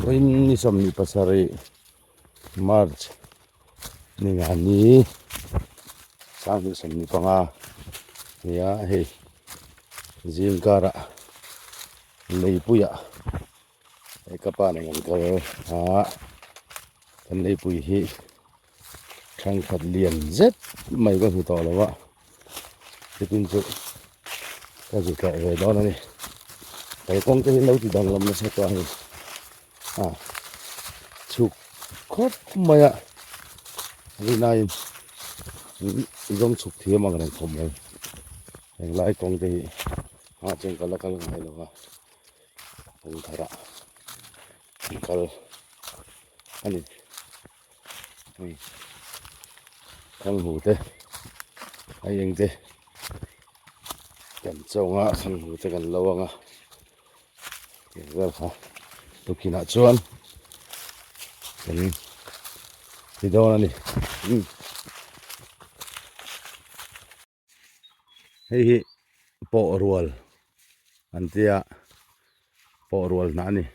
Vawiin ni 27 March ni nga ni 2025 nia hei zingkarah leipuiah hei ka pa nen kan kal a kan leipui hi thenkhat lian zet mai ka hmu tawh lo a chutin chu ka zu tlawh ve dawn a ni kalkawng te hi lo ti danglam nasa tawh a ni a chhuk khawp mai a rinaiin zawng chhuk thiam ang reng khawp mai henglai kawng te hi ah chuan ka la kal ngai lo a kawng tharah an kal a ni. Hei Thanghu te a eng te kan chawnga Thanghu te kan lo ang a tih vel kha tukhinah chuan kan ti dawn a ni. Hei hi pawh rual an tia pawh rual hnah a ni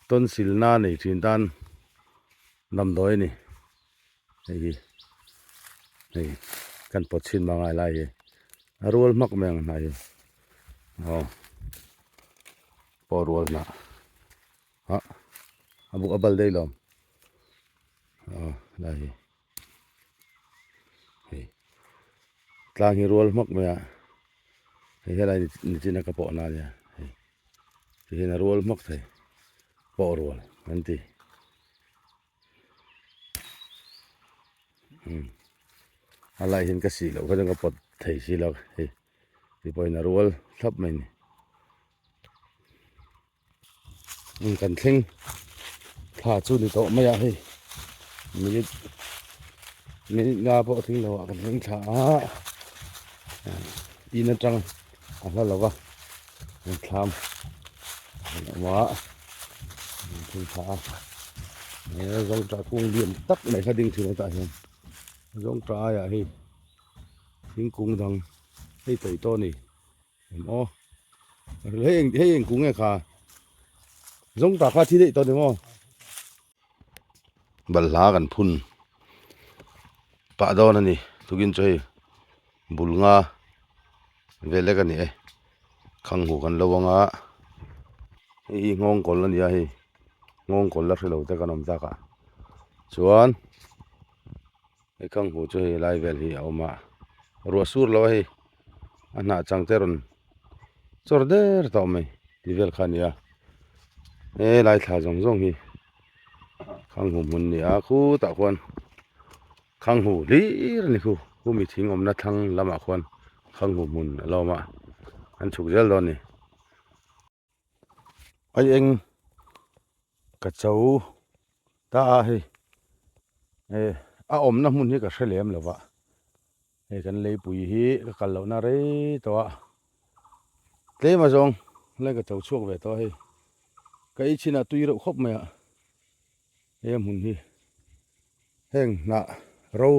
tonsil na nei thin tan damdawi a ni hei hi hei kan pawt chhin mang a helai hi a rual hmak mai ang hnah hi aw pawh rual hnah ah a buk a bal daih lo aw helai hi. Hei tlang hi rual hmak mai a hei helai nichin a ka pawh na ania hei tihian a rual hmak thei pawh rual an ti umm a lai hian ka sih loh kha chuan ka pawt thei si lo hei ti pawhin a rual thlap mai a ni. Kan thleng thla chu ni tawh mai a hei minute minute nga pawh a tling lo ah kan thleng thla a in atang a hla lo va kan thlam an awm a kan thleng thla a he zawngṭah kung lian tak mai kha ding thin a tah hian zawngṭah aiah hei thingkung dang hei tawih tawh a ni. Em aw hei eng hei eng kung nge kha zawng ta kha thi daih tawh ni maw balhla kan phun pah dawn a ni tukin chu hei bul nga vel lek a ni e khang huh kan lo ang a hei hi nghawng kawl a ni a hei nghawng kawl la hre lo te kan awm tak ah chuan hei khang huh chu hei lai vel hi a awm a ruah sur lo a hei. A hnah chang te rawn chawr der tawh mai tih vel kha a ni a he lai thla zawng zawng hi khanghu hmun a ni a khutah khuan khanghu hlir a ni khu khumi thing awmna thlang lamah khuan khanghu hmun a lo awm a an chhuk zel dawn a ni. Ai eng ka cho ta a hei a awmna hmun hi ka hre lem lo va. Hei kan leipui hi ka kal lohna rei tawh a, tlem azawng lai ka cho chhuak ve tawh a hei, ka ei chinah tui reuh khawp mai a, he hmun hi heng hnah ro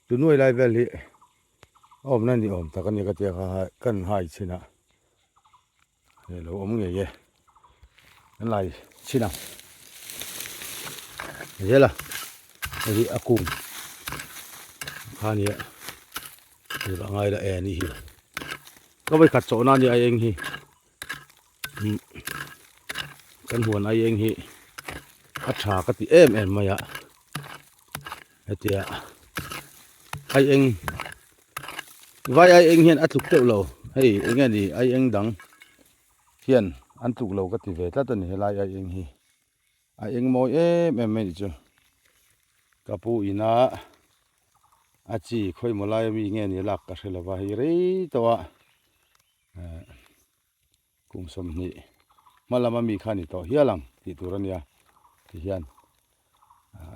tu nuai lai vel hi a awmna ni awm tak a ni ka tia kha kan hai chinah hei lo awm ngei e kan lai chhin ang zel a hei hi a kung kha nia tur a ngai la e anih hi ka vawi khat chawhna a nia a eng hi kan huan ai eng hi a tha ka ti em em mai a hetia ai eng vai ai eng hian a tluk teuh lo hei eng nge ni ai eng dang hian an tluk lo ka ti ve tlat a ni helai ai eng hi a eng mawi em em mai nih chu ka pu ina a chi khawimaw lai ami nge ni lak ka hre lova hei rei tawh a Kum 20 hma lama mi kha ni tawh hial ang tih tur a nia tihian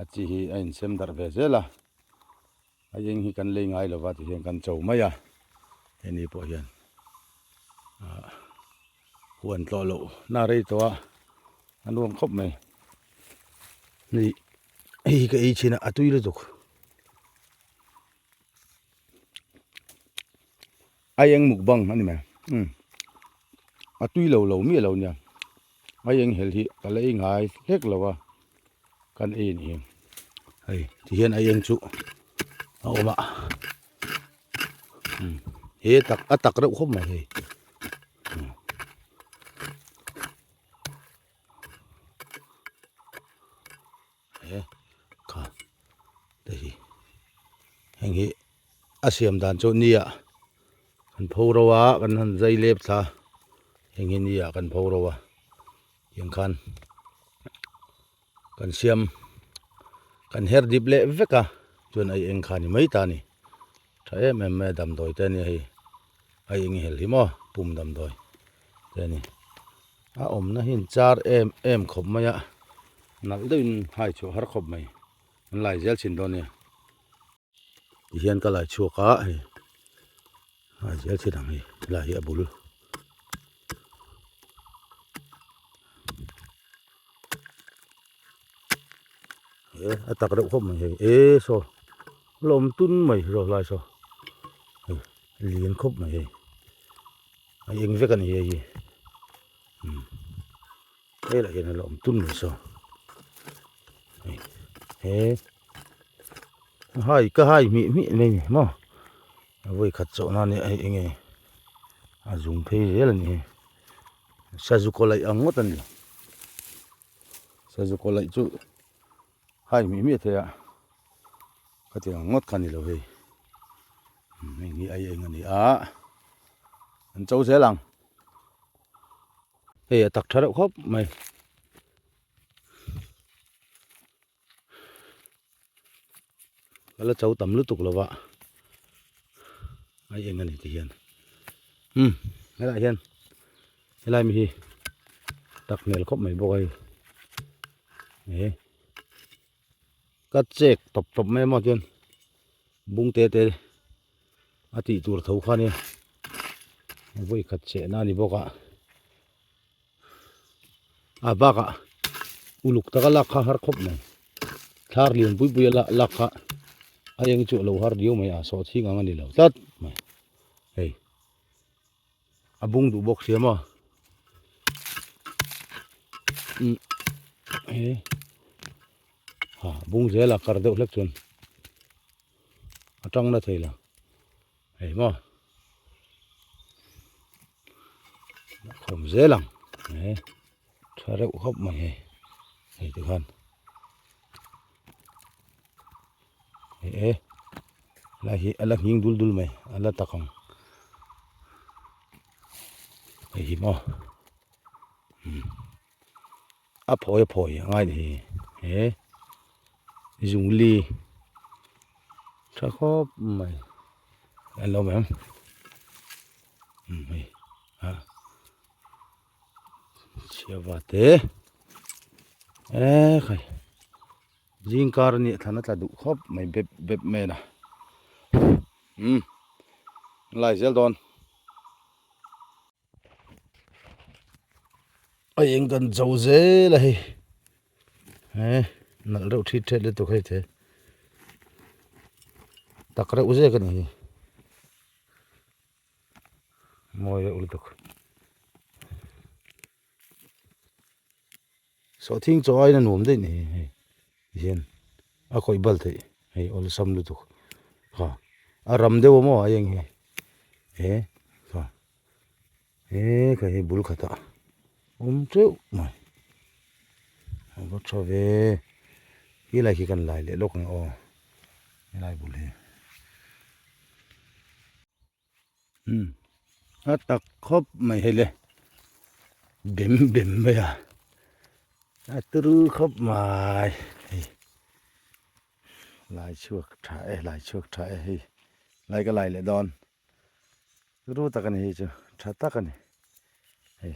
a chi hi a insem darh ve zel a a eng hi kan lei ngai lova tihian kan cho mai a heni pawh hian ah huan tlawh loh na rei tawh a a nuam khawp mai ni hei hi ka ei chhin a a tui lutuk. A eng mukbang a ni mai umm a tui lo lo miah lo nia. Ai eng hel hi ka la ei ngai hlek lo a, kan ei a ni hei tihian ai eng chu a awm a he tak a tak reuh khawp mai hei. He kha te hi heng hi a siam dan chu nia kan pho ro a kan han zai lep thla heng hi nia kan pho ro a tiang khan kan siam kan her dip leh vek a chuan ei eng kha ni mai ta a ni tha em em mai a damdawi te a nia hei a eng hel hi maw pum damdawi te a ni. A awmna hi an char em em khawp mai a, nalh deuhin hai chhuah har khawp mai, an lai zel thin dawn nia. Tihian ka lai chhuak a hei hai zel thin ang hei helai hi a bul. E a tak reuh khawp mai hei e saw la awm tun mai saw lai saw hei lian khawp mai hei. A eng vek a ni hei hi umm helaiah hian a la awm tun mai saw hei he hai ka hai hmih hmih mai ni maw a vawi khat chauh na nia hei enge a zum phei zel a ni hei sazu kaw laih ang ngawt a ni sazu kaw laih chu hai hmih hmih a thei a khatiang ang ngawt kha a ni lo hei heng hi ai eng a ni a. An cho zel ang. Hei a tak tha reuh khawp mai. Ka la cho tam lutuk lo va. Ai eng a ni ti hian. Um helai hian helai mi hi tak hmel khawp mai bawk a hei. E ka chek tawp tawp mai a maw chuan bung te te. A tih tur tho kha nia vawi khat chehna a ni bawk a a bakah uluk taka lak kha har khawp mai thlar lian pui pui a lak kha a eng chu a lo har diau mai a sawhchhing ang a ni lo tlat mai hei a bung duh bawk sia maw umm he ha bung zel a kar deuh hlek chuan. A tang na thei lo hei maw a khawm zel ang he tha reuh khawp mai hei hei ti khan e e lai hi a la nghing dul dul mai a la tak ang hei hi maw a phawi a phawi a ngai ni hi he zungli tha khawp mai an lo awm em hei a chhiava te e khai zing kar a nih thlan a tla duh khawp mai bep bep mai a na umm lai zel dawn. A eng kan cho zel a hei he nalh reuh thit thet lutuk hei the tak reuh zek a ni hi mawi reuh lutuk sawhthing chaw aiin a nuam daih ni hei hian a khawih bal theih hei awlsam lutuk kha a ram deuh a maw a eng hi he kha he kha hi bul khatah awm teuh mai a va tha ve helai khi kan lai leh lawk ang aw helai bul hi. Umm a tak khawp mai hei le bem bem mai a a turu khawp mai hei lai chhuak tha e lai chhuak tha e hei lai ka lai leh dawn turu tak a ni hei chu tha tak a ni hei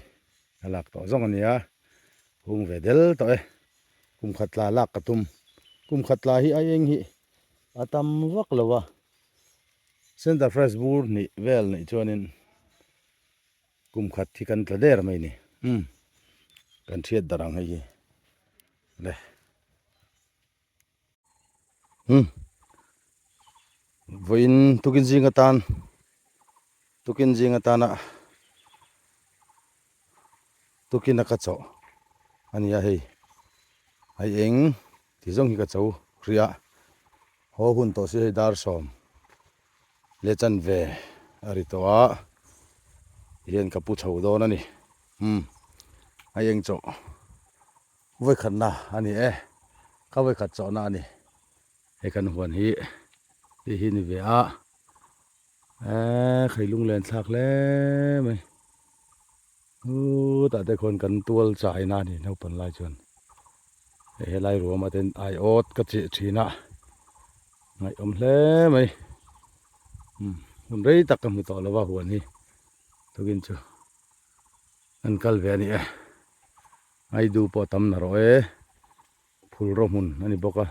a lak tawh zawng a nia hung ve del tawh e kum khat tla lak ka tum kum khat tla hi a eng hi a tam vak lo a. Center fresh bur hnih vel neih chuanin kum khat hi kan tla der mai ni umm kan hriat darh ang hei hi le umm vawiin tukin zing atan tukin zing atana tukin a ka chawh. a ni a hei a eng ti zawng hi ka cho hrih a haw hun tawh si hei dar sawm leh chanve a ri tawh a tihian ka pu chho dawn a ni umm a eng chawh vawikhatna a ni e ka vawikhat chawhna a ni hei kan huan hi tih hi ni ve a eee khailung len thlak hle mai. Chutah te khawn kan tual chai na a ni naupang lai chuan hei helai ruam ah ten ai awt ka cheh thin a ngaihawm hle mai umm hun rei tak ka hmu tawh lo va huan hi tukin chu an kal ve a ni e ngaidu pawh tam na rawh e phul rawh hmun a ni bawk a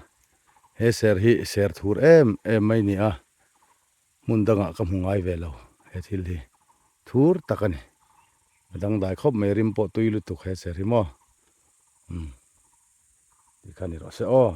he ser hi ser thur em em mai a ni a. Hmun dangah ka hmu ngai ve lo he thil hi thur tak a ni. A dangdai khawp mai rim pawh tui lutuk he ser hi maw. Umm tikhan ni rawh se aw.